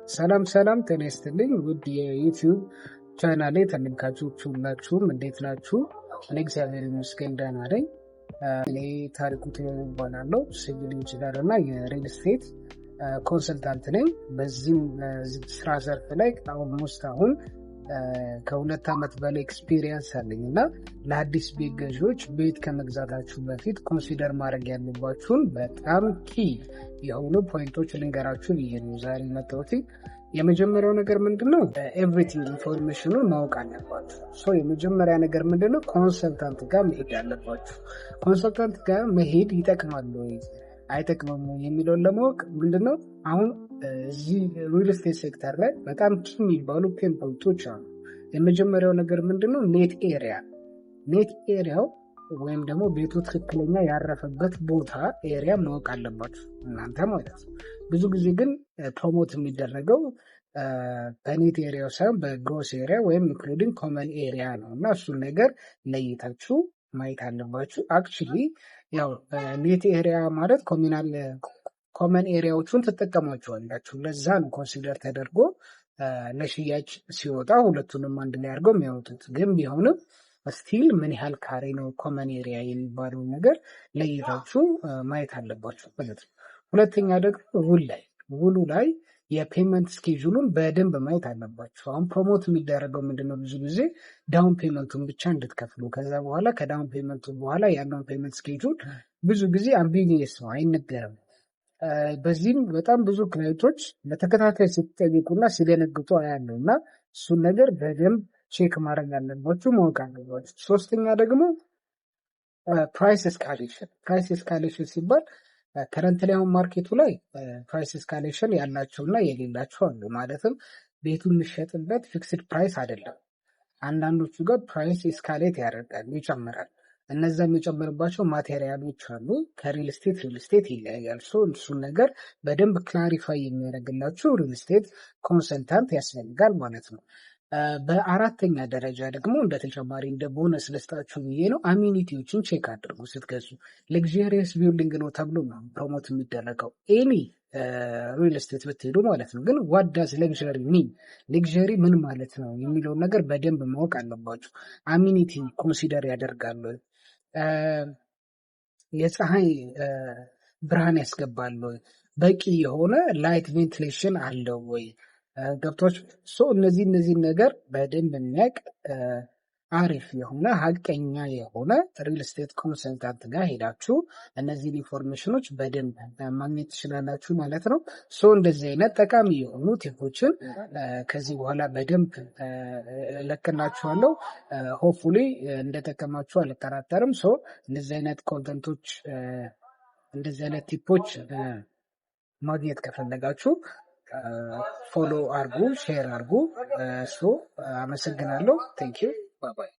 ሰላም ሰላም፣ ጤና ይስጥልኝ ውድ የ YouTube ቻናሌ ተመልካቾች ሁላችሁም እንዴት ናችሁ? እኔ እግዚአብሔር ይመስገን ደህና ነኝ። እኔ ታሪኩ እባላለሁ። Civil engineer እና የ real estate consultant ነኝ። በዚህም ስራ ዘርፍ ላይ almost አሁን ከ2 ዓመት በላይ experience አለኝ እና ለአዲስ ቤት ገዢዎች ቤት ከመግዛታችሁ በፊት consider ማድረግ ያለባችሁን በጣም key የሆኑ point ኦች ልንገራችሁ ብዬ ነው ዛሬ የመጣሁት። የመጀመሪያው ነገር ምንድነው? Everything information ኑን ማወቅ አለባችሁ። So የመጀመሪያ ነገር ምንድነው? Consultant ጋር መሄድ አለባችሁ። Consultant ጋር መሄድ ይጠቅማል ወይ አይጠቅምም የሚለውን ለማወቅ ምንድነው፣ አሁን እዚህ real estate sector ላይ በጣም key የሚባሉ pain point ኦች አሉ። የመጀመሪያው ነገር ምንድነው? Net area። Net area ው ወይም ደግሞ ቤቱ ትክክለኛ ያረፈበት ቦታ area ማወቅ አለባችሁ እናንተ ማለት ነው። ብዙ ጊዜ ግን promote የሚደረገው በ net area ው ሳይሆን በ gross area ወይም including common area ነው እና እሱን ነገር ለይታችሁ ማየት አለባችሁ። Actually ያው net area ማለት communal common area ዎቹን ትጠቀሟቸዋላችሁ። ለዛ ነው consider ተደርጎ ለሽያጭ ሲወጣ ሁለቱንም አንድ ላይ አድርገው የሚያወጡት። ግን ቢሆንም still ምን ያህል ካሬ ነው common area የሚባለውን ነገር ለይታችሁ ማየት አለባችሁ ማለት ነው። ሁለተኛ ደግሞ ውል ላይ፣ ውሉ ላይ የ payment schedule ኡን በደንብ ማየት አለባችሁ። አሁን promote የሚደረገው ምንድነው? ብዙ ጊዜ down payment ኡን ብቻ እንድትከፍሉ፣ ከዛ በኋላ ከ down payment ኡ በኋላ ያለውን payment schedule ብዙ ጊዜ ambiguous ነው፣ አይነገርም። በዚህም በጣም ብዙ client ኦች ለተከታታይ ሲጠይቁና ሲደነግጡ አያለሁ እና እሱን ነገር በደንብ check ማድረግ አለባችሁ፣ ማወቅ አለባችሁ። ሶስተኛ ደግሞ price escalation። Price escalation ሲባል currently አሁን market ኡ ላይ price escalation ያላቸው እና የሌላቸው አሉ። ማለትም ቤቱ የሚሸጥበት fixed price አይደለም። አንዳንዶቹ ጋር price escalate ያደርጋል፣ ይጨምራል። እነዛ የሚጨምርባቸው material ኦች አሉ። ከ real estate real estate ይለያያል። So እሱን ነገር በደንብ clarify የሚያደርግላችሁ real estate consultant ያስፈልጋል ማለት ነው። በአራተኛ ደረጃ ደግሞ እንደ ተጨማሪ እንደ ቦነስ ልስጣችሁ ብዬ ነው፣ amenity ዎችን check አድርጉ ስትገዙ። Luxurious building ነው ተብሎ ነው promote የሚደረገው any real estate ብትሄዱ ማለት ነው። ግን what does luxury mean፣ luxury ምን ማለት ነው የሚለውን ነገር በደንብ ማወቅ አለባችሁ። Amenity consider ያደርጋሉ፣ የፀሐይ ብርሃን ያስገባሉ፣ በቂ የሆነ light ventilation አለው ወይ፣ ገብቷች? So እነዚህን ነገር በደንብ የሚያውቅ አሪፍ የሆነ ሀቀኛ የሆነ real estate consultant ጋር ሄዳችሁ እነዚህን information ኖች በደንብ ማግኘት ትችላላችሁ ማለት ነው። So እንደዚህ አይነት ጠቃሚ የሆኑ tip ኦችን ከዚህ በኋላ በደንብ እለቅላችኋለሁ። Hopefully እንደጠቀማችሁ አልጠራጠርም። So እንደዚህ አይነት content ኦች፣ እንደዚህ አይነት tip ኦች ማግኘት ከፈለጋችሁ follow አርጉ፣ share አርጉ። So አመሰግናለሁ። Thank you, bye bye።